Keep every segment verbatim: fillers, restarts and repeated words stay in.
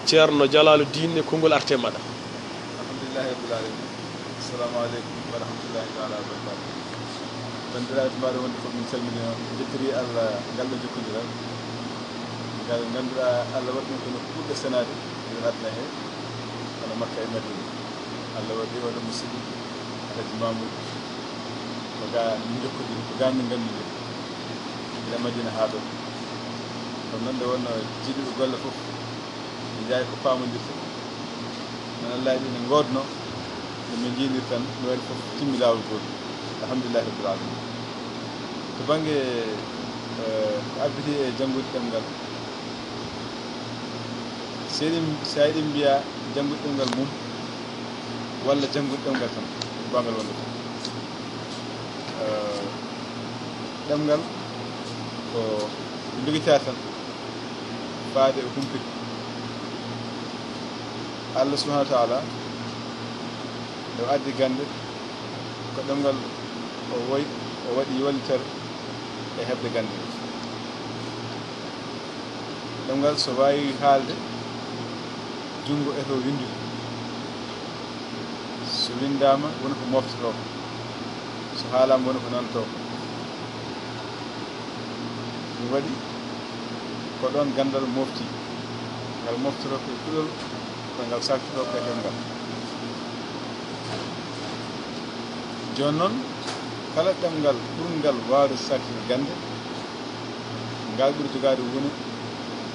Ceerno Jalaalu Diin e konngol arte maɗa. Alhamdulillahi Rabbil Alamin. Assalamu aleykum wa rahmatullahi taala wa barakatuh. Banndiraaɓe, mbaɗo wonde fof, min calmini on, njettori Allah ngal ɗo jokkondiral. Ngal ngannduɗaa Allah waɗi ɗum ko nokku ɓurɗo senaade e nder aduna he, hono Makka e Madina. Allah waɗi oɗo musidɗo, Alhaji Mamoudou, ko ga min njokkodiri, ko ga min nganndondiri. Gila Madina haa ɗo. Kono noon nde wonno jiiduɓe golle fof, ɓe njaay ko paamondirta. Noon Allah waɗi ne ngoodno, no min njiynir tan, no waɗi fof timmi laawol gootol. Alhamdulillahi Rabbil Alamin. To bannge, eh, ko abbiti e janngude ɗemngal, so eɗen, so eɗen mbiya janngude ɗemngal mum, walla janngude ɗemngal tan, ko goongal wonde tan. Eh, ɗemngal ko ndogitaa tan, faade e humpito. Allah subhanahu wa taala, nde o addi gannde, ko ɗemngal o woy, o waɗi yollitere e heɓde gannde. Ɗemngal so waawi haalde, junngo eto winndude. So winndaama, woni ko moftotoo ko. So haalaama, woni ko nanotoo ko. Ɗum waɗi ko ɗoon ganndal mofti. Ngal moftotoo ko e kuɗol, kono ngal saktotoo ko e ɗemngal. Jooni noon, kala ɗemngal ɓurngal waawde saktude gannde, ngal ɓuri jogaade wone,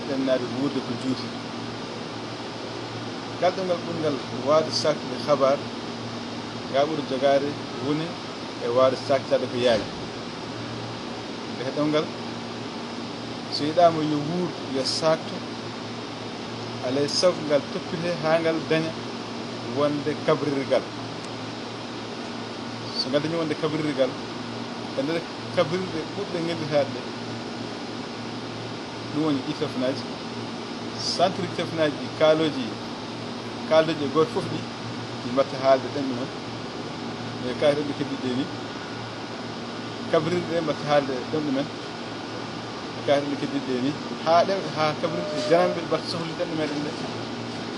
ɗennaade wuurde ko juuti. Kala ɗemngal ɓurngal waawde saktude habaar, ngal ɓuri jogaade wone e waawde saktaade ko yaawi. Nde ɗemngal, so yiɗaama yo wuur, yo saakto, alaa e sago ngal toppitee haa ngal daña wonde kabrirgal. So ngal dañi wonde kabrirgal, e nder kabrirɗe ɓurɗe ngellitaade ɗe, ɗum woni ɗi téléphone aji, centre ji téléphone aji ɗi, kaalooji, kaaldooji e gooto fof ɗi, ɗi mbatta haalde ɗemɗe men. E kayitaaji ɗi keddiiɗi ɗi ni, kabrirɗe ɗe mbatta haalde ɗemɗe men. E kayitaaji ɗi keddiiɗi ɗi ni, haa ɗe, haa kabrirɗe jananɓe mbatta sohli ɗemɗe meɗen ɗe,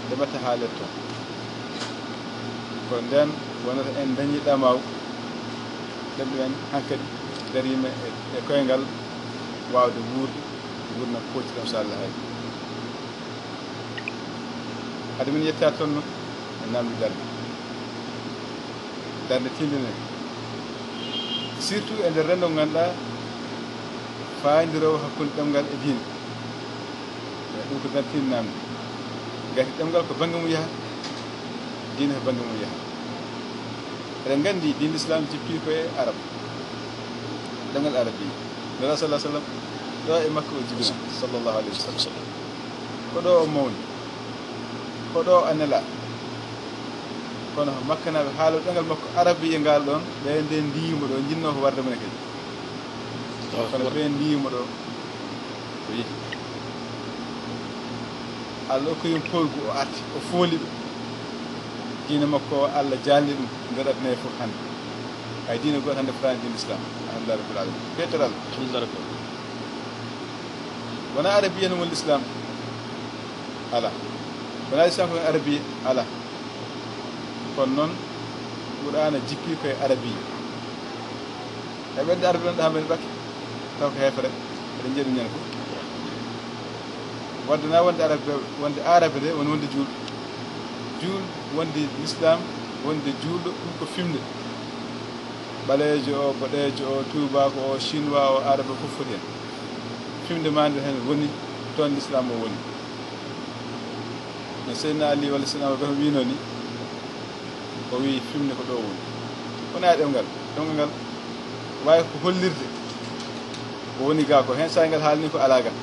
ɗe mbatta haalde toon. Ko ndeen wonata en dañii ɗamaaw, ɗemɗe men hankadi dariima e, e koyngal waawde wuurde, nguurndam pooccirɗam, so Allah haaji. Hade min yettaa toon noon, en naamndii darnde. Darnde tiindunde. Surtout e nder renndo ngo ngannduɗaa, faayindiroowo hakkunde ɗemngal e diine. E ɗum ko darnde tiindunde naamndii. Ngati ɗemngal ko bannge mum yaha, diine ko bannge mum yaha. Eɗen nganndi diine Lislaam jippii ko e Arab. Ɗemngal Arabi. Nelaaɗo sallallahu alaihi wasallam, ɗo e Makka o jibinaa, sallallahu alaihi wasallam. Ko ɗo o mawni. Ko ɗo o nelaa. Kono Makkanaaɓe haaloo ɗemngal makko Arabiya ngal ɗoon, ɓe nde ndiyi mo ɗo, njinnoo ko warde mo ne kadi. Kono ɓe ndiyi mo ɗo, o yehi. Allah okki ɗum poolgu, o arti, o fooli ɓe. Diine makko o, Allah jaalni ɗum nder aduna he fof hannde. Hay diine gooto hannde fotaani diine Islam. Alhamdulillah Rabbil Alamin. Peetal Allah. Alhamdulillah Rabbil Alamin. Wonaa Arabiya no woni Lislaam? Alaa. Wonaa Lislaam ko woni Arabiya? Alaa. Kono noon, Qur'aana jippii ko e Arabiya. E ɓen Arabe ɗon ɗo haa men ɓakki, taw ko heefere, eɗen njiya ɗum ñande fof. Wadde na wonde Arabe, wonde Arabe nde woni wonde juulɗo. Juul-, wonde Lislaam, wonde juulɗo, ɗum ko fimde. Ɓaleejo o, boɗeejo o, tuubaako o, chinois o, Arabe o, fof foti heen. Fimde maa nde heen woni toon Lislaam o woni. No Seydina Ali walla Seydina Abubakar wiynoo ni, o wiyi fimde ko ɗo woni. Wonaa e ɗemngal. Ɗemngal ngal waawi ko hollirde ko woni gaa ko. Heen saa ngal haalni ko alaa gaa.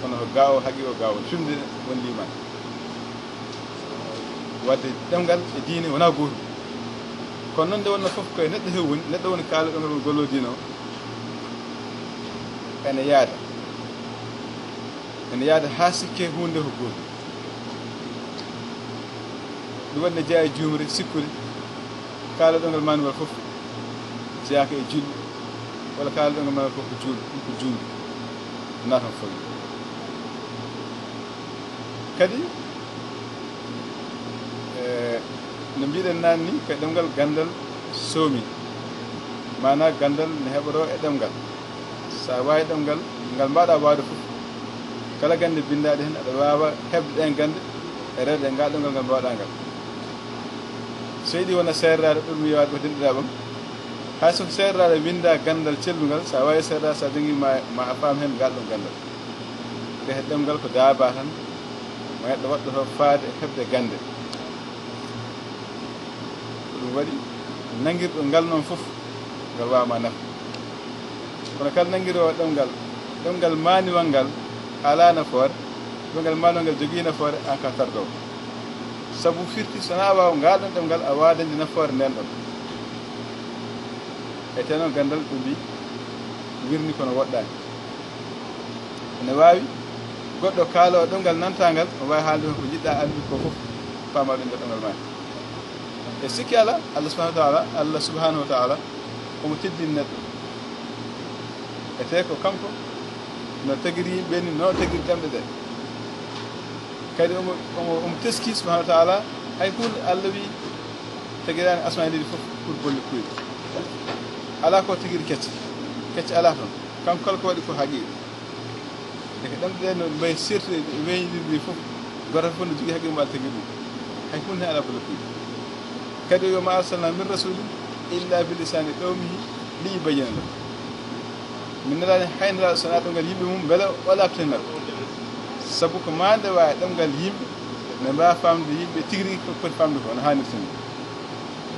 Kono ko gaa o, haqiiqa o gaa woni. Fimde woni liimaan. Wadde ɗemngal e diine wonaa gootum. Kono noon nde wonnoo fof ko e neɗɗo he woni, neɗɗo woni kaalo ɗemngal woni golloo diine o. Ene yaada. Ene yaada haa sikke huunde ko gootum. Ɗum waɗi ne jeyaa e juumre sikkude, kaalo ɗemngal manuwal fof jeyaaka e julɓe, walla kaalo ɗemngal manuwal fof ko juulɓe, ɗum ko juumre. Naatan fof. Kadi, e, no mbiɗen naanni, ko e ɗemngal ganndal soomi, maanaa ganndal ne heɓoroo e ɗemngal. So a waawi ɗemngal ngal mbaawɗaa waawde fof, kala gannde binndaaɗe heen, aɗa waawa heɓde ɗeen gannde e rewde e ngal ɗemngal ngal mbaawɗaa ngal. Seydi wona seereraare ɓurmi yawaade ko denɗiraaɓam. Hay so ko seereraare winnda ganndal cellungal, so a waawi seereraare, so a janngii ma, ma a faam heen ngal ɗoon ganndal. Nde he ɗemngal ko daabaa tan, mo neɗɗo waɗɗotoo faade e heɓde gannde. Ko ɗum waɗi, nanngirɗo ngal noon fof, ngal waawma nafa. Kono kala nanngiroowo ɗemngal, ɗemngal maaniwal ngal alaa nafoore, ɗemngal maaniwal ngal jogii nafoore, aan ka tardoowo. Sabu firti, so wonaa a waawa ngal ɗoon ɗemngal, a waawaa dañde nafoore ndeen ɗoon. E tee noon, ganndal ɓe mbii wirni kono woɗɗaani. Ene waawi goɗɗo kaaloowo ɗemngal nantaangal, o waawi haalde ko njiɗɗaa anndude ko fof, faamaa ɗum nder ɗemngal maa. E sikki alaa, Allah subhanahu wa taala, Allah subhanahu wa taala, omo teddini neɗɗo. E tee ko kanko no tagiri yimɓe ni, no tagiri ɗemɗe ɗe. Kadi omo, omo, omo teski subhanahu wa taala, hay huunde Allah wi tagiraani asmaa e leydi fof pour bolle kuyɗe. Alaa ko tagiri kecce. Kecce alaa toon. Kanko kala ko waɗi ko haqiiqa. Ndeke ɗemɗe ɗe no mbayi sertude, weeñidirde fof, gooto fof no jogii haqqe mum, Allah tagi ɗum. Hay huunde heen alaa ko loppi. Kadi o wiya, "Ma arsalna min rasulin illa bi lisani qawmihi li yubayyina lahum." Min nelaani hay nelaaɗo so wonaa ɗemngal yimɓe mum, mbele o laaɓtina ɓe. Sabu ko maa nde waawi ɗemngal yimɓe, ɓe mbaawa faamde yimɓe tigi rigi ko poti faamde ko, no haanirta ni.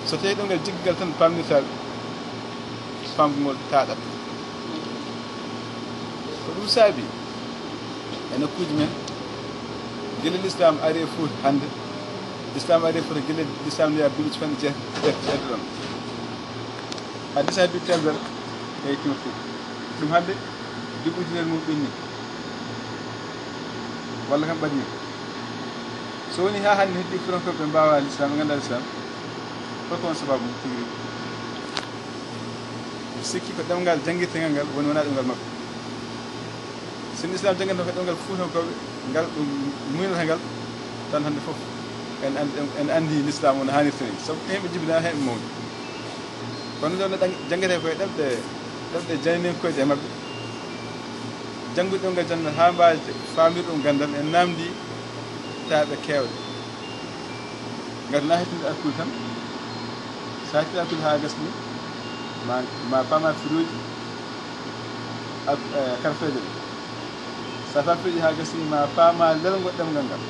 So tawii ɗemngal jiggal tan paamnirtaa ɓe, faamgol taaɗat. Ko ɗum saabi e nokkuuji men, gila Lislaam ari e Fuuta hannde, Lislaam ari e Fuuta gila Lislaam ne yaa duuɓi capanɗe jeetati ɗon. Haa Lislaam bi temedere e kilo Fuuta. Ɗum hannde duuɓi ujunere mum ɓenni. Walla kam ɓadni. So woni haa hannde heddi Fuutankooɓe ɓe mbaawa Lislaam, ɓe nganndaa Lislaam, holko woni sababu mum tigi rigi? Mi sikki ko ɗemngal janngirtengal ngal woni wonaa ɗemngal maɓɓe. Sinno Lislaam janngirta ko ɗemngal Fuutankooɓe, ngal ɗum muynata ngal, tan hannde fof en anndi, en anndi Lislaam o no haanirta ni. Sabu ko heen ɓe jibinaa, heen ɓe mawni. Kono ɗo no ɗang-, janngirtee ko e ɗemɗe, ɗemɗe jananinkoyɗe e maɓɓe. Janngude ɗemngal jannata haa mbaawi faamirde ɗum ganndal, en naamndii taaɓe keewɗe. Ngati na hettinde alkul tan, so a hettinde alkul haa gasni, ma, ma paama firuuji al-, eh, karfeeje ɗe. So a faami firuuji haa gasni, ma paama lelngo ɗemngal ngal.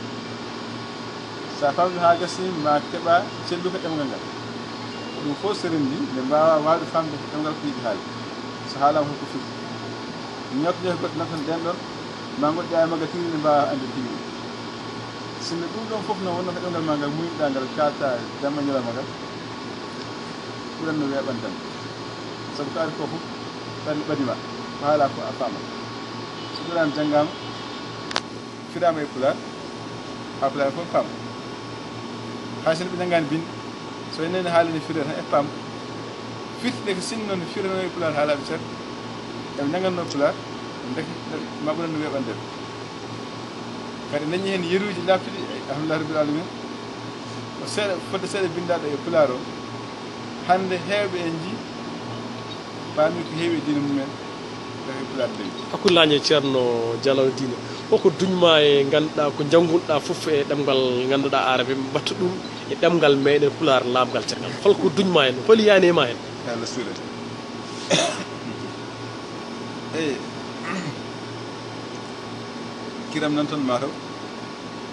So a faami haa gasni, ma keɓa celluka ɗemngal ngal. Ko ɗum fof so renndii, nde mbaawa waawde faamde ɗemngal ko yiɗi haali. So haalaama fof ko firti. Ñoot ñoot goɗɗo nattan ɗeen ɗoon, ma ngoɗɗi aya magga tigi ne mbaawa anndude tigi. Sinno ɗum ɗoon fof noon wonno ko ɗemngal ma ngal muuyɗa ngal kaalta jamma ñalawma ngal, ɓuranno weeɓandema. Sabu ko ari ko fof, ɓernde ɓadima, ko haala ko a faama. So Quraan janngaama, firaama e Pulaar, haa Pulaar fof paama. Hay so ɓe njanngaani binde, so en nani haala ne firee tan e paam. Firti ɗe ko sinno no firano e Pulaar haalaaɓe ceer, eɓe njannganno Pulaar, ndeke ma ɓuranno weeɓande ɓe. Kadi dañi heen yeruuji laaɓtuɗi, alhamdulillah rabbil alamin. Ko seeɗa, fodde seeɗa binndaaɗo e Pulaar o, hannde heewɓe en njii, paami ko heewi e diine mumen, ko e Pulaar dañi. Hakkunde laañe Ceerno Jalal Diine, hoko duñma e ngannduɗaa ko njanngunɗaa fof e ɗemngal ngannduɗaa aarabe, mbatta ɗum e ɗemngal meɗen Pulaar, laaɓngal caggal. Holko duñma heen? Holi yani e ma heen? Yo Allah suure. Eyi. Kiram nan toon mataw.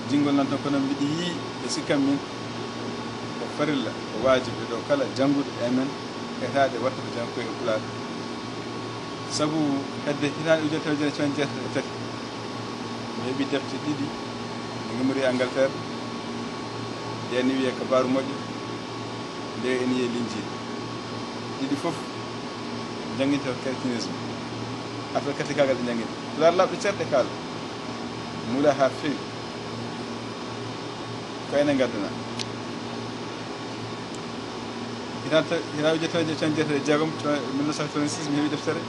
Jinngol nan toon, kono mbiɗi yii e sikkam min ko farilla, ko waajibi ɗo kala jannguɗo e men etaade watta ko janngoy e Pulaar. Sabu hedde hitaande ujunere teemedere jeetati e capanɗe jeetati e tati, mi heɓi defte ɗiɗi, ɗe ngimmori e Angleterre, nde ene wiyee Kabaaru Moƴƴo, nde ene wiyee Linjiil. Ɗiɗi fof jannginte ko christianisme. Affaire katolikagal ɗe jannginte. Pulaar laaɓɗo cer ɗe kaala. Muula haa feewi. Ko enen ngaddanaa. Hitaande, hitaande ujunere teemedere jeetati e capanɗe jeetati e jeegom, mille neuf cent quatre-vingt-six, mi heɓi deftere,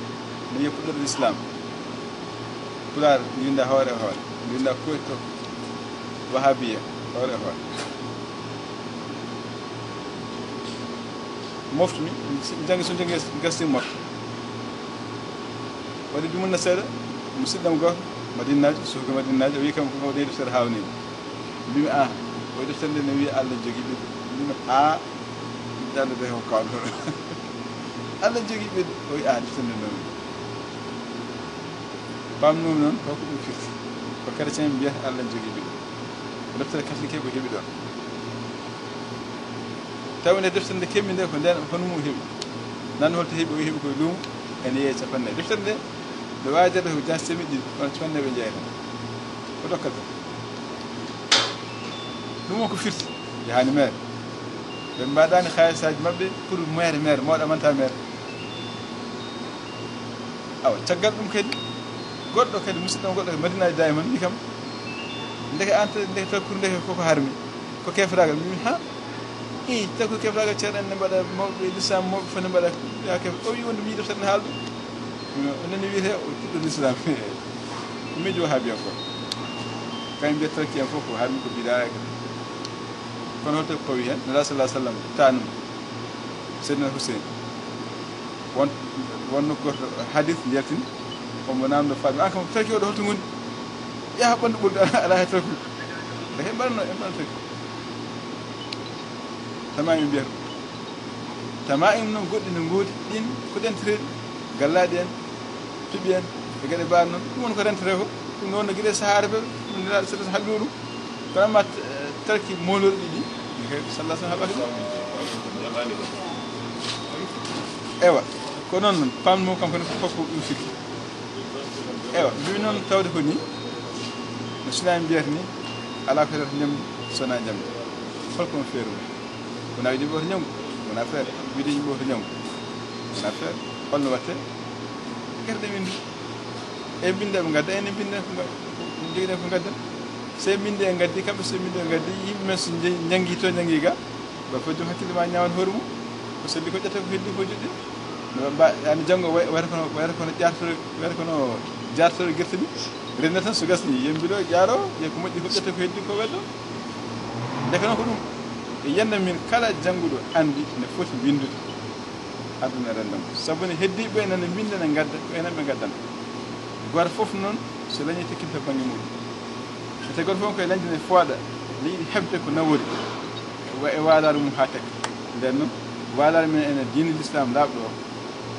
mi wiya Puɗɗorɗe Lislaam. Pulaar, mi winnda hoore e hoore. Mi winnda koyɗo. Wahabiya, hoore e hoore. Moftu mi, janngi so janngi gasdi moftu. Waɗi dumunna seeɗa, musidɗam gooto, Madinnaajo, suka Madinnaajo, o wi kam ko ɗe deftere haawnii. Mbimi, "Ah, o deftere nde ne wiya Allah jogii ɓiɗɗo." Mbimi, "Ah, ɓiɗɗo Allah de ko kawɗo." Allah jogii ɓiɗɗo, o wi, "Ah, deftere nde noon." Pamnoomi noon, ko ko ɗum firti. Ko chrétien mbiyata Allah jogii ɓiɗɗo. Ko deftere catholique ko heɓi ɗoon. Tawi nde deftere nde keɓmi nde ko nden hono mum heɓi. Nan holto heɓi, o heɓi koye luumo, ene yeeya capanɗe nayi. Deftere nde, nde waajata ko jaasi teemeɗɗe ɗiɗi, kono capanɗe nayi ɓe njeeyata. Ko dokkata. Ɗum o ko firti, yahaani mere. Ɓe mbaɗaani haalisaaji maɓɓe pour mere, mere, mawɗo amanta mere. Awa, caggal ɗum kadi, goɗɗo kadi, musidɗo goɗɗo kadi, Madinaaji Dayman, wi kam, ndeke an, ndeke takkude, ndeke koko harmi, ko kefragal. Mbimi, ha? I, takkude kefragal, ceerno en ne mbaɗa, mawɓe l'islam, mawɓe fof ne mbaɗa, ya kef-, o wi wonde mi yiɗi tan haalde. O nani wiyete, o puɗɗo l'islam. Miijo wahabiyan ko. Kañ mbiyata takki en fof ko harmi ko bidaa e ko. Kono holto pawi heen? Nela sallallahu alaihi wasallam, tanum. Seydina Hussein. Won, won nokku goto hadis yaltini, omo namdo Fatima, "An kam, taki oɗo holto ngoni? Yaha ɓandu ɓoldu, ala he taki." Nde he mbaɗno, en mbaɗno taki. Tama en mbiyata. Tama en noon goɗɗi no ngoodi, ɗin ko ɗen tereɗi, gallaɗi en, piɓi en, e geɗe mbaɗ noon. Ɗum woni ko rentere ko, ɗum noon no giɗe sahaare ɓe, ɗum nela sallallahu alaihi wasallam haɓi ɗum. Kono amma, eh, tarki moolorɗi ɗi, sallallahu alaihi wasallam haɓaki ɗum. Ewa, ko noon noon, pammo kam kadi ko fof ko ɗum sikki. Ewa, mbiimi noon tawde ko ni, no Sina en mbiyata ni, alaa ko heɗata ñamdu so wonaa ñamdu. Holko on feere mum? Wonaa wiide yimɓe woto ñamdu, wonaa feere. Wiide yimɓe woto ñamdu, wonaa feere. Holno watte? Gerte winndi. E mbinnda ɓe ngadda, enen mbinnda ko nga-, ko jogiɗen ko ngadden. So en mbinndi en ngaddi, kamɓe so ɓe mbinndi ɓe ngaddi, yimɓe men so nje-, njanngi to, njanngi ga, ba fof joom hakkille ma ñaawan hoore mum. Ko selli ko ƴetta ko heddi ko joɗɗi. No mba-, yani janngo way-, wayata kono, wayata kono ƴartoro, wayata kono jartoro gerte ni. Renna tan so gasni, yembilo ƴaaro, ye ko moƴƴi ko ƴetta ko heddi ko weddo. Ndeke noon ko ɗum. E yiyannde min kala jannguɗo anndi ne foti winndude. Aduna renndo ngo. Sabu ne heddiiɓe ɓe nana mbinnda ne ngadda, ko enen ɓe ngaddanta. Gooto fof noon so lañi tekkinta bannge muɗum. So tawi gooto fof koye lañde ne fooɗa, ne yiɗi heɓde ko nawori, wa e waalaaru mum haa tekka. Nden noon, waalaaru men ene diine l'islam laaɓɗo o,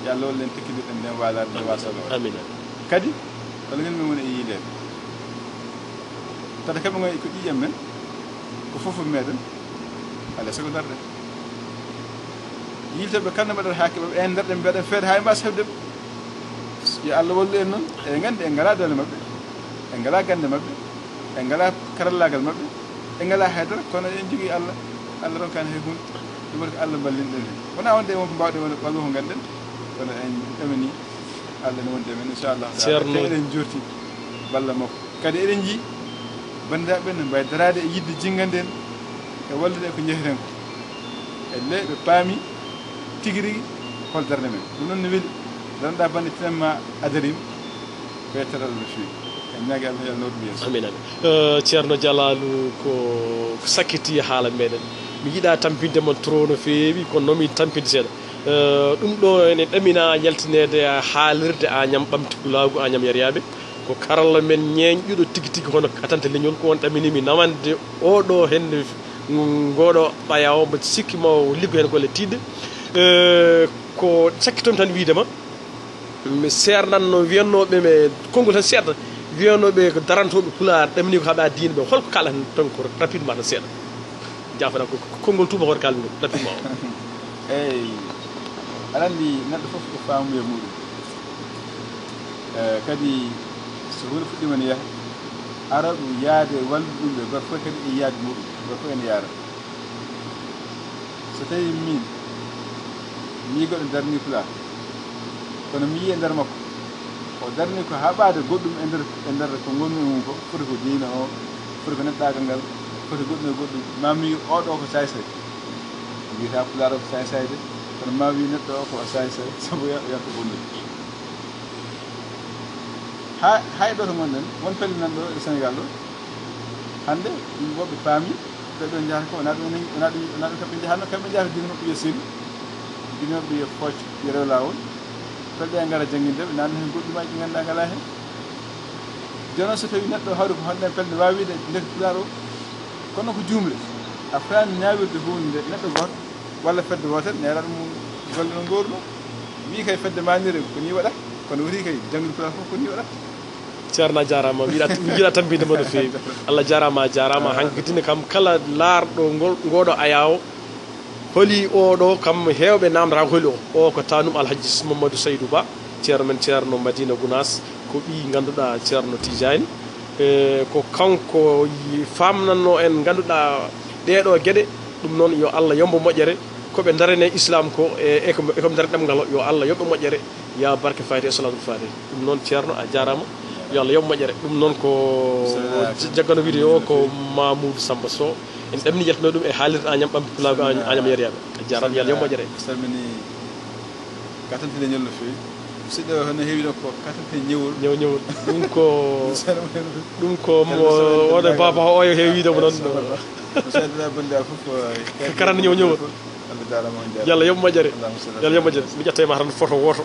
yo Allah wallu en tekkindirɗen nden waalaare nde waasa ɗo. Amiin. Kadi, walla ngel men woni e yiileede. Tata kamɓe ngon ko ƴiƴam men, ko fof meɗen, alaa sago darɗen. Yiltoɓe kala no mbaɗata haa keɓa ɓe, en darɗen mbaɗen feere haa ɓe mbasa heɓde ɓe. Yo Allah wallu en noon, eɗen nganndi en ngalaa doole maɓɓe, en ngalaa gannde maɓɓe, en ngalaa karallaagal maɓɓe, en ngalaa hay dara, kono eɗen njogii Allah, Allah ronkani hay huunde, ɗum waɗi ko Allah mballin ɗen heen. Wonaa wonde e won ko mbaawɗen wonde walla ko ngannden, kono en ɗamini Allah ne wondi e men, inchallah. Ceerno. Te eɗen jorti balla makko. Kadi eɗen njii banndiraaɓe ne mbawi daraade e yiɗde jinngande en e wallude e ko njeheten ko. E le ɓe paami tigi rigi hol darnde men. Ɗum noon ne weli darnda bannde tinamma adarim ko yettere Allah no feewi. En ñaagi Allah yo Allah nawɗum yeeso. Amin, amin. Eh, Ceerno Jalaalu, ko, ko sakkiti haala meɗen. Mi yiɗa tampinde mon trop no feewi, kono noon mi tampinde seeɗa. Eh, ɗum ɗo ene ɗamina yaltineede haalirde Añam Ɓamti Pulaagu, Añam Yariyaaɓe. Ko karalla men ñeeñɗuɗo tigi tigi hono katante leñol, ko on ɗaminimi nawande oɗo hennde ngoɗo ɓayawo, mbo sikki ma o liggo heen golle tiiɗɗe. Eh, ko sakkitomi tan wiide ma, mi seernanno wiyannooɓe ɓe konngol tan seeɗa, wiyannooɓe ko darantooɓe Pulaar, ɗamini ko haɓa diine ɓe, holko kaalata heen tan ko rapidement tan seeɗa? Jaafoɗa ko, ko konngol tuubakore kaalmi ɗum, rapidement o. Eeyi, aɗa anndi neɗɗo fof ko faamuye muɗum. Eh, kadi so huunde fuɗɗiima ne yaha, arooɓe yaade wallude ɗum ɓe, gooto fof kadi e yaade muɗum, gooto fof ene yaara. So tawii miin, mi yii goɗɗo darnii Pulaar, kono mi yii e nder makko, o darnii ko haɓaade goɗɗum e nder, e nder ko ngonmi e mum ko, foti ko diina o, foti ko neɗɗaagal ngal, foti goɗɗum e goɗɗum, ma mi yii oɗo ko saay-saay. Mbiyata Pulaar o ko saay-saay de, kono ma wi neɗɗo o ko saay-saay, sabu ya-, yalta bonnude. Ha, hay ɗo to ngonɗen, won pelle nan ɗo e Senegal ɗo, Hannde, yimɓe woɓɓe paami, ɓe ɗo njahata ko, wonaa ɗum woni, wonaa ɗum, wonaa ɗum kamɓe njahata, kamɓe njahata diine maɓɓe yo seli, diine maɓɓe yo fooc, yo rew laawol. Ɓe ɗo ngara jannginde, ɓe naatna heen goɗɗumaaji ɗi ngannduɗaa ngalaa heen. Jooni noon, so tawii neɗɗo hawri ko honɗen pelɗe waawiide nder Pulaar o, kono ko juumre. A fotani ñaawirde huunde neɗɗo gooto walla fedde wootere, neera ɗum golle no ngooruno. Wii kay fedde maanire ko nii waɗata, kono woti kay janngude Pulaar fof ko nii waɗata. Ceerno, a jaaraama. Mbiɗa, mbiɗa tampinde ma no feewi. Allah jaaraama, a jaaraama. Hankitine kam kala laarɗo ngol, ngooɗo ayaawo, holi oo ɗo kam heewɓe naamndata ko holi o. O ko taanum Alhaji Mamadou Saydou Ba, ceerno men, ceerno Madina Gounass, ko ɓii ngannduɗaa ceerno Tijaani. E, ko kanko yi-, faamnannoo en ngannduɗaa ɗee ɗoo geɗe. Ɗum noon, yo Allah yoɓ mo moƴƴere. Ko ɓe ndarani Islam ko, e, e ko, e ko ɓe ndarani ɗemngal o, yo Allah yoɓ ɓe moƴƴere. Yaa barke Faatiha e Salaatul Faatiha. Ɗum noon, ceerno, a jaaraama. Yo Allah yoɓ moƴƴere. Ɗum noon ko jaggano video o ko Mamoudou Samba Sow. En ɗamini yaltino ɗum e haalirde Añam ɓamɓe pulaagu Añam, Añam yeriyaaɓe. A jaaraama, yo Allah yoɓ moƴƴere. Salmini katantine ñol no feewi. Musidɗo, hono heewi ɗo ko katantine ñewol. Ñew, ñewol. Ɗum ko, ɗum ko mo wonde baba o heewi wiide mo noon. Musidɗo banndiraaɓe fof, karanta ñew, ñewol. Allah jaaraama, on jaaraama. Yo Allah yoɓ moƴƴere. Allahumma salli. Yo Allah yoɓ moƴƴere. Mi ƴetta e ma tan photo wooto.